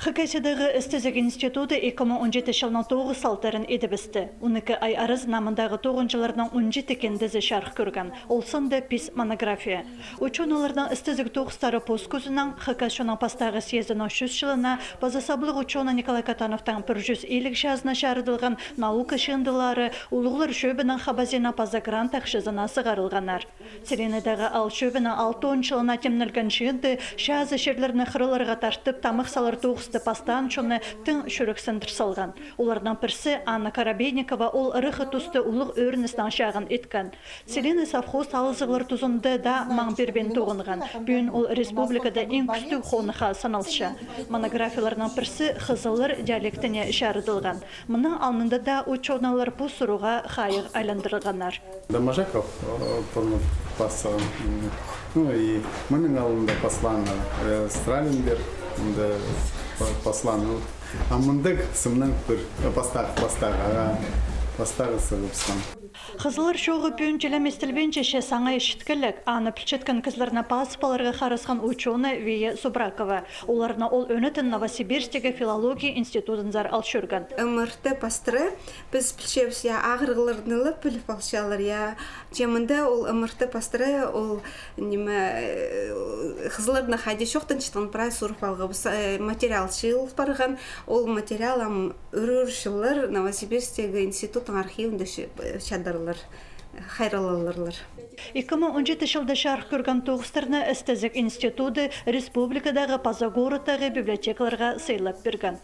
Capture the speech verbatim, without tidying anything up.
Хакасиядағы істезіг институты ікі муң он читінҷі чылның тоғыс салтарын идібісті. Он ікі ай аразына мындағы тоғынҷыларның он читі киндезі чарых кӧрген, ол санда пис монография. Учёныйларның істезіг тоғыстары пос кӱзінең, Хакас чонның пастағы съездінің чӱс чылына, паза саблығ учёный Николай Катановтың пір чӱс илиг чазына чарыдылған наука чыындылары, улуғлар чӧбінің хабазина паза грант ахчазына сығарылғаннар. Целинныйдағы аал чӧбінің алтон чылына тимнелген чыынды чазы чирлерні хырыларға тартып, тамах салар тоғысты пастаан чонны тың чӱрексіндір салған. Оларның пірсі Анна Коробейникова ол ыраххы туста улуғ ӧріністің чағын иткен. Целинный совхоз алызығлар тузында даа маң пирбин тоғынған. Пӱӱн ол республикада иң кӱстіг хонығха саналча. Монографияларның пірсі хызыллар диалектіне чарыдылған. Мының алнында даа учёныйлар пу сурығға хайығ айландырғаннар. Доможаков, э, пурнап пасчаң. Ну и мының алнында паслааннар, э, Стралиндер, мында па-, паслаан. А мындағ сымнаң пір, э, пастағы, пастағы, а, пастағы сығыбысхан. Хызыллар чооғы пӱӱн тілем истілбинче, че саңай читкелек, аны пілчеткен кізілерні пазып аларға харасхан учёный Вия Субракова. Оларны ол ӧнетін Новосибирсктегі филология институтынзар ал чӧрген. М Р Т пастыра, піс пілчебіс, я, ағырығларны ла піліп алчалар, я. Че мында ол М Р Т пастыра, ол, ниме, э, хызылларны хайди чоохтанчатхан прай сурып алғабыс, э, материал чыылып парған, ол материал ам ӱр-ӱр чыллар Новосибирсктегі институттың архивінде ча-, чадарлар, хайралларлар. Ікі муң он читінҷі чылда чарых кӧрген тоғыстарны істезіг институты республикадағы паза городтағы библиотекаларға сыйлап пирген.